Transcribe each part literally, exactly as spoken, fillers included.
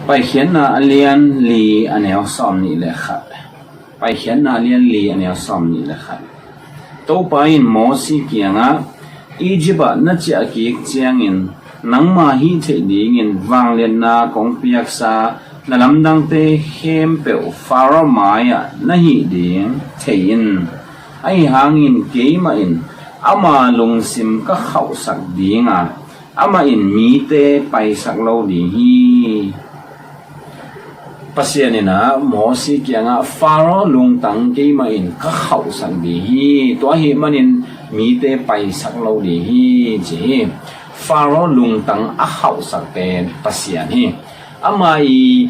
Paikhiatna a lian li a neu sawm nih le khat. Paikhiatna a lian li a neu sawm nih le khat. Topa in Mosi kiangah, Egypt ah na ciah kik ciangin nangma hih theih dingin vangliatna kong piaksa na lamdangte khempeuh Faro mai-ah na hih ding thei in. Ahi hangin keimah in ama lungsim ka khauhsak ding a, amah in mite paisak lo ding hi. Pasian in ah Mosi kiangah, Faro lungtang keimah in ka khauhsak ding hi. Tua ahih manin mite paisak lo ding hi, ci hi. Faro lungtang a khauhsak pen Pasian hi. Ama i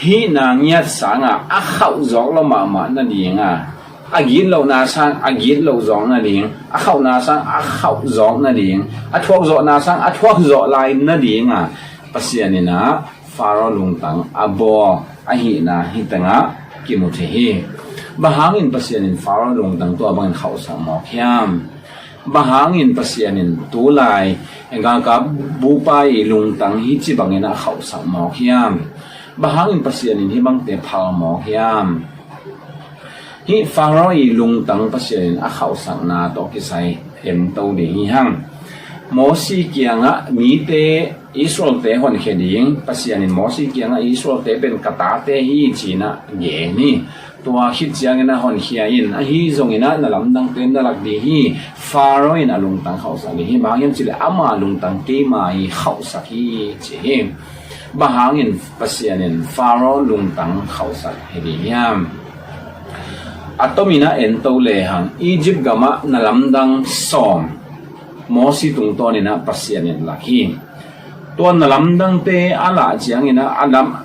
hihna ngiat sangah a khauh zawk lo mahmah nading a, a gitlohna sang a gitloh zawk nading, a khauhna sang a khauh zawk nading, a thuak zawhna sang a thuak zawh lai nading a, Pasian in ah Faro lungtang a bawl ahihna hih tengah kimu thei hi. Bang hangin Pasian in Faro lungtang tua bangin khauhsak mawk hiam? Bang hangin Pasian in tulai galkap bupa i lungtang hih ci bangin a khauhsak mawk hiam? Bang hangin Pasian in hih bangte phal mawk hiam? Hih Faro i lungtang Pasian in a khauhsakna tawh kisai en to ding hi hang. Mosi kiangah mite, Israelte honkhia ding Pasian in Mosi kiangah Israelte pen ka tate hi ci-in ah gen hi. Tua khit ciangin ah honkhia in, ahi zongin ah na lamdangte na lak ding hi. Faro in a lungtang khauhsak ding hi. Bang hang hiam cih leh ama lungtang keima hi, khauhsak hi, ci hi. Bang hangin Pasian in Faro lungtang khauhsak hi ding hiam? A tomin ah en to lehang, Egypt gamah na lamdang sawm Mosi tungtawnin ah Pasian in lak hi. Tua na lamdangte a lah ciangin ah a lam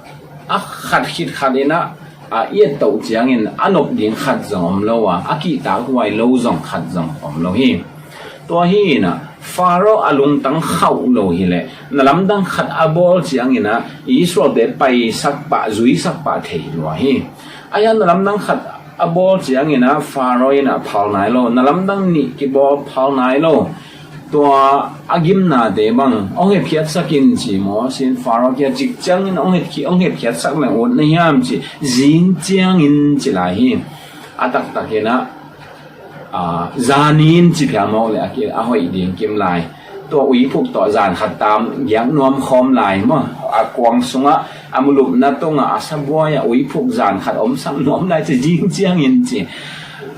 a khat khit khat in ah a i et toh ciangin a nop ding khat zong om lo a, a kihtak huai lo zong khat zong om lo hi. Tua hi in ah Faro a lungtang khauh lo hi leh na lamdang khat a bawl ciangin ah Israelte paisak pah, zuisak pah thei lua hi. Ahi a na lamdang khat a bawl ciangin ah Faro in ah phal nai lo, na lamdang nih kibawl phal nai lo. Tua a gimnate bang hong hepkhiatsak in ci Mosi in Faro kiang cik ciangin hong hepkhi-, hong hepkhiatsak leng ut na hiam ci, zing ciangin ci lai hi. A taktakin ah, a, zanin ci phial mawk leh a ki-, a hoih ding kim lai. Tua uiphuk tawh zan khat tam giak nuam khawm lai maw, a kuang sungah a mulupna tungah a sabuai-ah uiphuk zan khat omsak nuam lai ci, zing ciangin ci.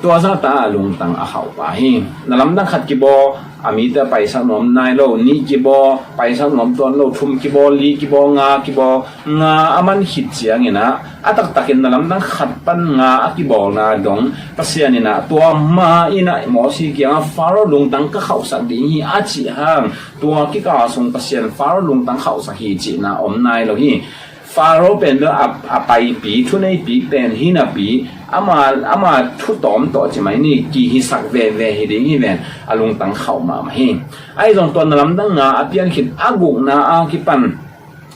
Tua zahta a lungtang a khauh pah hi. Na lamdang khat kibawl, a mite paisak nuam nai lo, nih kibawl, paisak nuam tuan lo, thum kibawl, li kibawl, nga kibawl, nga a man khit ciangin ah a taktakin na lamdang khat pan nga a kibawlna dong Pasian in ah tua ma in ah Mosi kiangah Faro lungtang ka khauhsak ding hi a cih hang, tua kikal sung Pasian Faro lungtang khauhsak hi cihna om nai lo hi. Faro pen bel a, a paipi, thuneipi pen hi napi, ama, ama thu tawm tawh ci mai ni, kihisak veve hi ding hi ven, a lungtang khauh mahmah hi. Ahi zong tua na lamdang nga a pian khit a gukna a kipan,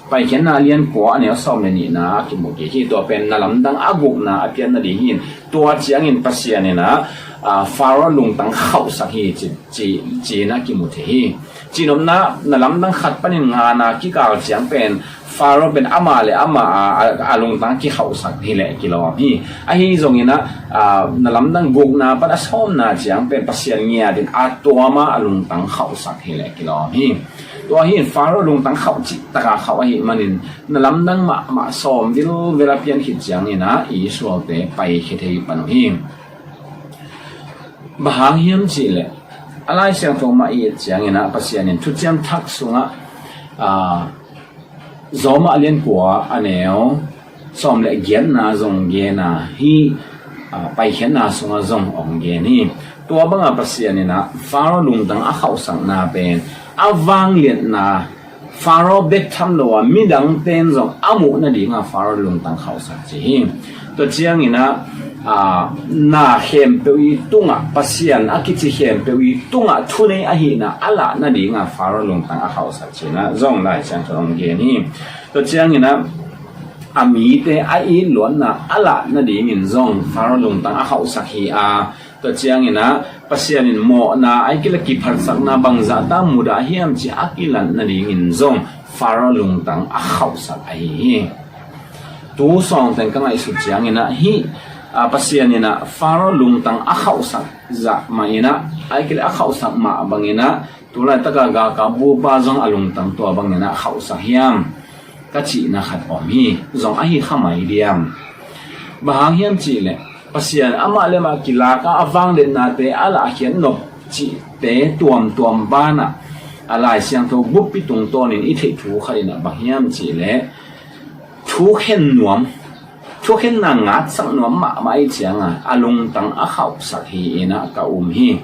Paikhiatna a lian kua a neu sawm le nihna a kimu kik hi. Tua pen na lamdang a gukna a pian nading hi. Tua ciangin Pasian in ah, a, Faro lungtang khauhsak hi ci, ci, ci-in a kimu thei hi. Cihnopna, na lamdang khat panin ngana kikal ciang pen Faro pen amah le amah a, a, a lungtang kikhauhsak hi leh kilawm hi. Ahi zongin ah, a, na lamdang gukna pan a sawmna ciang pen Pasian ngiatin a tuama a lungtang khauhsak hi leh kilawm hi. Tua hi in Faro lungtang khauh cih taka khauh ahih manin na lamdang mahmah sawm vilvel a pian khit ciangin ah Israelte paikhia thei pan uh hi. Bang hang hiam cih leh a Lai Siangtho mah i et ciangin ah Pasian in Thuciam Thak sungah, a, Rom a lian kua a neu sawm le giatna zong gen a, hih, a, Paikhiatna sungah zong hong gen hi. Tua banga Pasian in ah Faro lungtang a khauhsakna pen a vangliatna, Faro bek tham lo a midangte in zong a muh nadinga Faro lungtang khauhsak ci hi. Tua ciangin ah, a, na khempeuh i tungah, Pasian a kici khempeuh i tungah thunei ahihna a lah nadinga Faro lungtang a khauhsak ci-in ah zong Lai Siangtho hong gen hi. Tua ciangin ah a mite a itluatna a lah nadingin zong Faro lungtang a khauhsak hi a, tua ciangin ah Pasian in mawhna a kila kiphatsakna bangzahta mudah hiam cih a kilat nadingin zong Faro lungtang a khauhsak ahi hi. Tu sawng teng ka ngaihsut ciangin ah hih, a, Pasian in ah Faro lungtang a khauhsak zah mah in ah, ahih kei leh a khauhsak mah bangin ah tu laitaka galkap bupa zong a lungtang tua bangin ah khauhsak hiam ka cihna khat om hi. Zong ahi kha mai diam? Bang hang hiam cih leh Pasian amah le amah kilak a, a vangliatnate a lahkhiat nop cihte tuamtuam banah a Lai Siangtho buppi tungtawnin i theih thu khat in ah bang hiam cih leh thu khen nuam, thu khenna ngatsak nuam mahmah ahih ciangin a lungtang a khauhsak hi in ah ka um hi.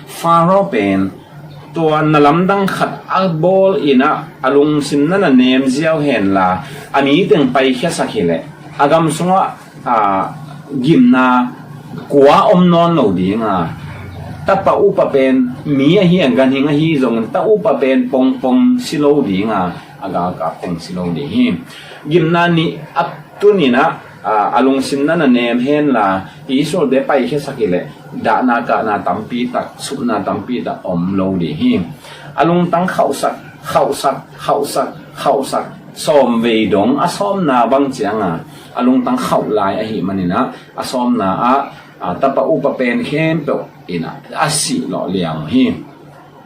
Faro pen tua na lamdang khat a bawl in ah a lungsim na na nem ziau henla, a mi teng paikhiasak hi leh a gam sungah, a, gimna kua om nawn lo ding a, tapa upa pen mi ahi a, ganhing ahi zongin ta upa pen pongpong si lo ding a, a galkap teng si lo ding hi. Gimna nih a tun in ah, a, a lungsim na na nem henla, Israelte paikhiasak hi leh dahna kahna tampi tak, supna tampi tak om lo ding hi. A lungtang khauhsak, khauhsak, khauhsak, khauhsak, sawm vei dong a sawmna bang ciangin a lungtang khauh lai ahih manin ah a sawmna ah, a, tapa upa pen khempeuh in ah a sih lawh liang hi.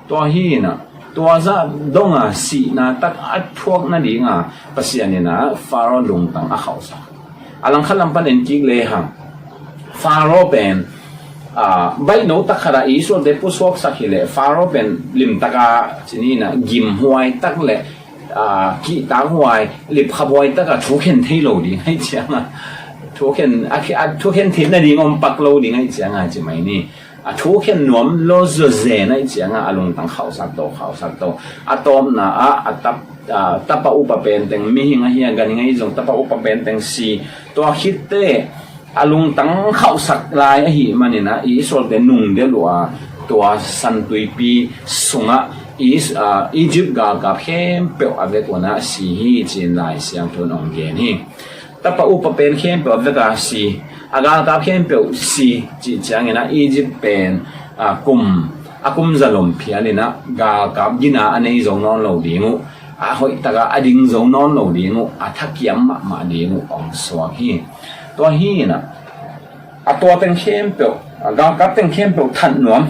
Tua hi in ah tua zah dong a sihna tak a thuak nading a Pasian in ah Faro lungtang a khauhsak. A langkhat lam pan en kik lehang, Faro pen, a, baihno tak khat ah Israelte pusuaksak hi leh Faro pen limtak a, ci ni in ah gimhuai tak le, a, kihtakhuai, lipkhaphuai tak a thu khen thei lo ding ahih ciangin, thu khen, a, a, thu khen theih nading om pak lo ding ahih ciangin ci mai ni. A thu khen nuam lo zawzen ahih ciangin a lungtang khauhsak to, khauhsak to. A tawpna ah a tap, a, tapa upa pen teng mihing ahi a, ganhing ahi zong tapa upa pen teng si. Tua khit teh a lungtang khauhsak lai ahih manin ah Israelte nungdelh uh a, tua San Tuipi sungah Is-, a, Egypt galkap khempeuh a vek un ah si hi, ci-in Lai Siangtho in hong gen hi. Tapa upa pen khempeuh a vek a si, a galkap khempeuh si, cih ciangin ah Egypt pen, a, kum, a kum zalom phial in ah galkap gina a nei zo nawn lo ding uh, a hoih tak a a ding zo nawn lo ding uh, a thakiam mahmah ding uh hong suak hi. Tua hi in ah a tua teng khempeuh, a galkap teng khempeuh that nuam,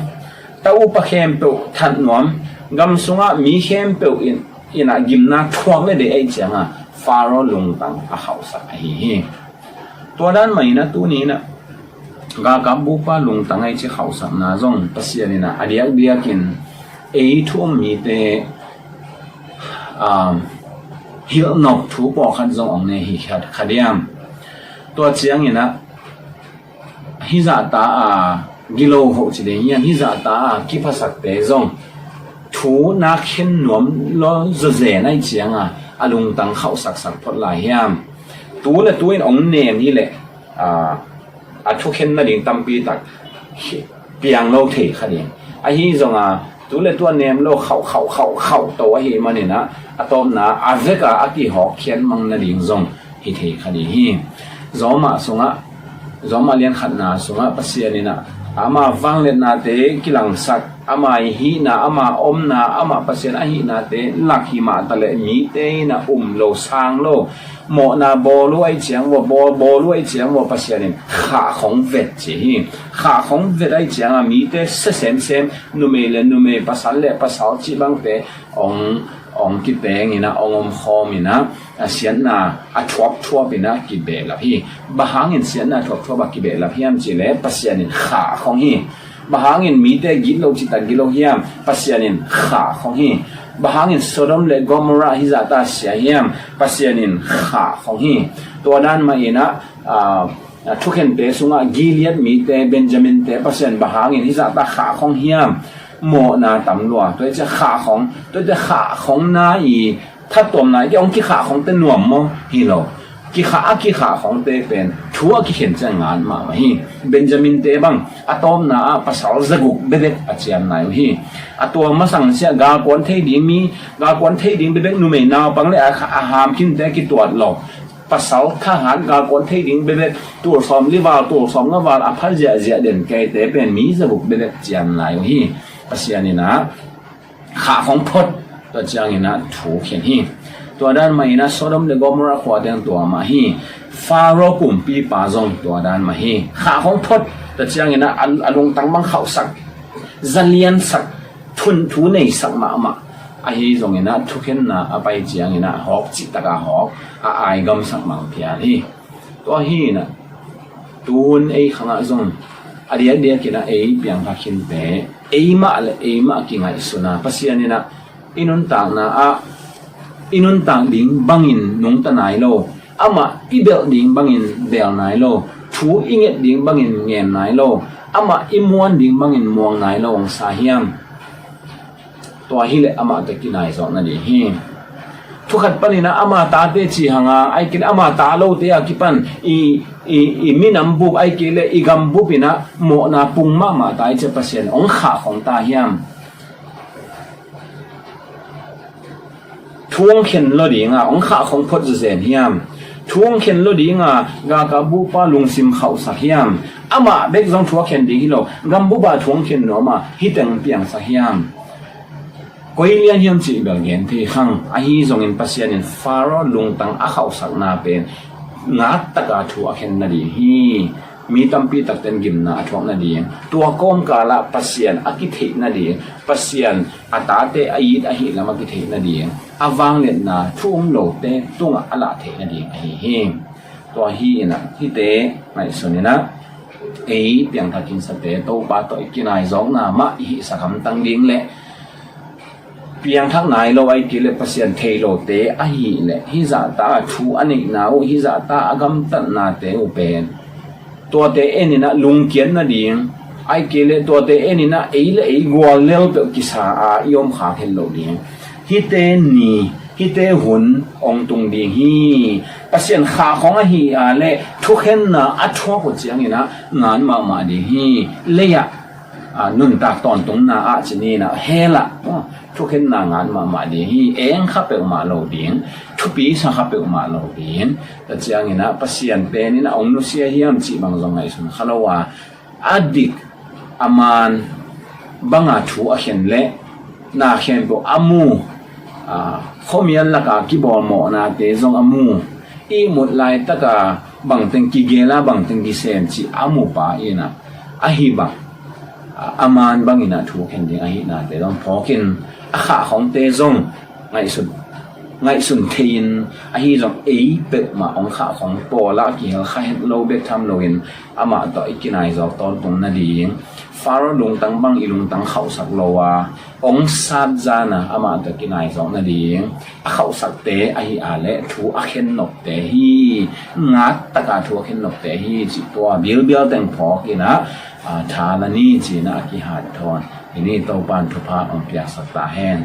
ta upa khempeuh that nuam, gam sungah mi khempeuh in, in ah gimna thuak le deih ahih ciangin Faro lungtang a khauhsak ahi hi. Tua dan mah in ah tuni in ah galkap bupa lungtang a i ci khauhsakna zong Pasian in ah a diakdiakin ei thu um mite, um, hilh nop thu pawlkhat zong hong nei hi kha, kha diam? Tua ciangin ah hih zahta a gilo hoh ci ding hiam, hih zahta a kiphasakte zong thu na khen nuam lo zawzen ahih ciangin a lungtang khauhsaksak phot lai hiam? Tu le tu in hong nem hi leh, a, a thukhen nading tampi tak piang lo thei kha ding. Ahi zongin tu le tu a nem lo khauh, khauh, khauh, khauh to ahih manin ah, a tawpna a vek a a kihawkkhiat mang nading zong hi thei kha ding hi. Zawmah sungah, Zawmah lian khatna sungah Pasian in ah ama vangliatnate kilangsak, ama hihna, ama omna, ama Pasian a hihnate lak hi mah taleh mite in ah um lo, sang lo, mawhna bawl uh ahih ciang uh, bawl, bawl uh ahih ciang uh Pasian in khah khong vet ci hi. Khah khong vet ahih ciangin mite sia semsem, numei le numei, pasal le pasal cih bangte hong, hong kiteng in ah, hong omkhawm in ah, a siatna a thuapthuap in ah kibehlap hi. Bang hangin siatna a thuapthuap a kibehlap hiam cih leh Pasian in khah khong hi. Bang hangin mite gilo cihtak gilo hiam? Pasian in khah khong hi. Bang hangin Sodom le Gomorrah hih zahta sia hiam? Pasian in khah khong hi. Tua dan mah in ah, a, a thukhente sungah Gilead mite, Benjamin-te Pasian bang hangin hih zahta khah khong hiam? Mawhna tam lua. Tua hi ciah khah khong, tua hi ciah khah khong na i thattuamna i hong kikhah khongte nuam maw? Hi lo. Kikhah, a kikhah khongte pen thu a kikhen ciang ngat mahmah hi. Benjamin-te bang a tawpna ah pasal zaguk bekbek a ciam nai uh hi. A tua masang ciah galkuan thei ding mi, galkuan thei ding bekbek numei naupang le a, a hamkhinte a kituat lo. Pasal thahat galkuan thei ding bekbek, tul sawmli val, tul sawmnga val a pha ziahziah den keite pen mi zaguk bekbek ciam nai uh hi. Pasian in ah khah khong phot, tua ciangin ah thu khen hi. Tua dan mah inah Sodom le Gomorrah khua teng tua mah hi. Faro kumpipa zong tua dan mah hi. Khah khong phot ta cianginah a, a lungtang bang khauhsak, zaliansak, thun thu neisak mahmah. Ahi zonginah thukhenna a pai cianginah hawk cihtaka hawk, a aigamsak mang phial hi. Tua hi inah tuhun ei khangah zong a diakdiakinah ei piangthak khinte, eimah le eimah kingaihsuna Pasian inah i nuntakna ah i nuntak ding bangin nungta nai lo, amah i belh ding bangin belh nai lo, thu i nget ding bangin ngen nai lo, amah i muan ding bangin muang nai lo hong sa hiam? Tua hileh amah tawh kinaizawk nading hi. Thukhat paninah ama tate ci hanga, ahi kei leh ama ta lote a kipan i, i, i minam bup, ahi kei leh i gam bup inah mawhna pung mahmah ta i cia Pasian hong khah khong ta hiam? Thu hong khen lo dinga hong khah khong phot zezen hiam? Thu hong khen lo dinga galkap bupa lungsim khauhsak hiam? Amah bek zong thu a khen ding hi lo, gam bupa thu hong khen nuam a hih teng piangsak hiam? Koi lian hiam cih bel gen thei khang. Ahi zongin Pasian in Faro lungtang a khauhsakna pen ngattaka thu a khen nading hi. Mi tampi takten gimna a thuak nading, tua kawmkalah Pasian a kitheih nading, Pasian a tate a it ahih lam a kitheih nading, a vangliatna thu um lote tungah a lah theih nading ahi hi. Tua hi inah hihte ngaihsun inah ei piangthak khinsate Topa tawh i kinaizawkna mah i hihsak hamtang ding le piangthak nai lo, ahi kei leh Pasian thei lote ahih leh hih zahta a thu a neihna uh, hih zahta a gamtatnate uh pen tuate en inah lungkiat nading, ahi kei leh tuate en inah ei le ei gual lel peuh kisa a i om khak het loh ding. Hihte ni, hihte hun hong tung ding hi. Pasian khah khong ahi a leh thukhenna a thuak uh cianginah ngan mahmah ding hi. Lei-ah a, nuntak tawntungna ah ci ninah hell ah, a, thukhenna ngan mahmah ding hi. Eng kha peuhmah lo ding, thupi sa kha peuhmah lo ding. Tua cianginah Pasian pen inah hong nusia hiam cih bang zong ngaihsun kha lo a, a dik a man banga thu a khen leh na khempeuh a mu, a, khuamial laka kibawl mawhnate zong a mu, ihmut laitaka bangteng kigel a bangteng kisem cih a mupa inah ahi bang a, a man banginah thu khen ding ahihnate zong phawkin a khah khongte zong ngaihsun, ngaihsun thei-in ahi zong ei peuhmah hong khah khong pawlah kihel kha het lo bek tham loin amah tawh i kinaizawk tawntung nading, Faro lungtang bang i lungtang khauhsak lo a hong sat zana amah tawh kinaizawk nading, a khauhsakte ahi a leh thu a khen nopte hi. Ngattaka thu a khen nopte hi cih tua bilbial teng phawk inah, a, tha la ni cinah a kihat thawn i ni Topan thupha hong piaksak ta hen.